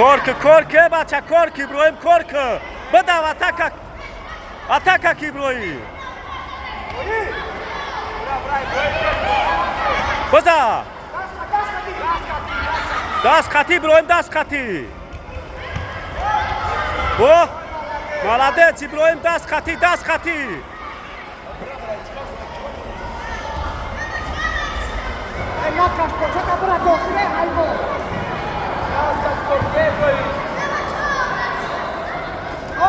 Кор ки, кор ки, бача, кор ки, Иброҳим, кор ки, бидав, атака, атака ки, Иброҳим, биза, даст қатӣ, Иброҳим, даст қатӣ. О, молодец, Иброҳим, даст қатӣ, даст қатӣ. Накаш, почака, бира дохиле ҳайвон.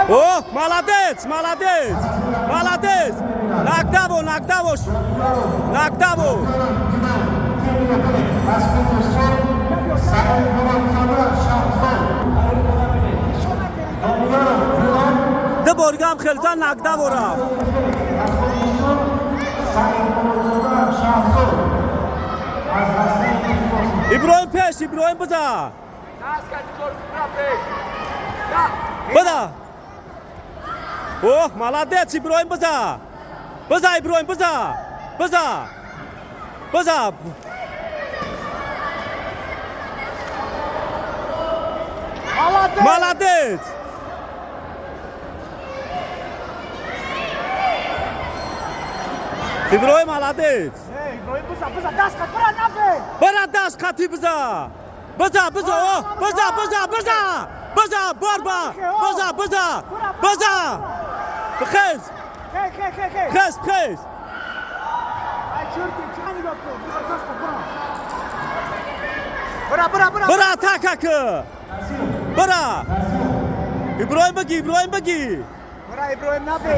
О, молодец, молодец, молодец! Нокдаун, нокдаун, нокдаун. Аз Кurdистон Саидмуродзода Шаҳзод. Домиёров Филон. Ду боргам хелзан, нокдаун рафт. Аз Кurdистон Саидмуродзода Шаҳзод аз дастаи кикбоксинг. Иброҳим пеш, Иброҳим, биза, биза. О, молодец, Иброҳим, биза, биза, Иброҳим, биза, биза, биза. Молодец! Молодец! Иброҳим, молодец! Эй, Иброҳим, биза, биза, даст қат, бира набе. Бира, даст қатӣ, биза, биза, биза. О, биза, биза, биза, биза, борба, биза, биза, биза, бихез. Хе, хе, хе, хе. Хез, хез. Ай, чурти, чӣ нигоҳ кун. Биза, даст қат, бира. Бира, бира, бира. Бира, атака ки, бира, Иброҳим, биги, Иброҳим, биги. Бира, Иброҳим, набе.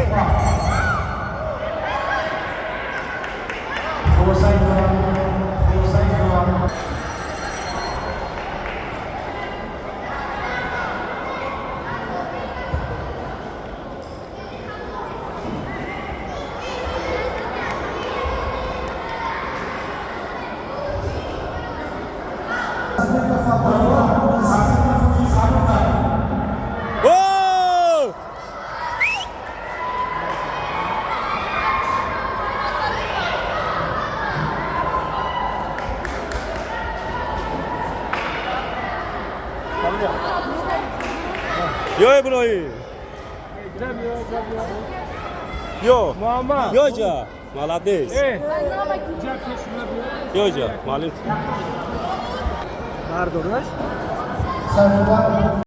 Хусайнова, Хусайнова. О! Ё, Иброҳим, ё. Муҳаммад. Ёҷа, молодец. Ёҷа, молодец. Бардораш. Сайфулла.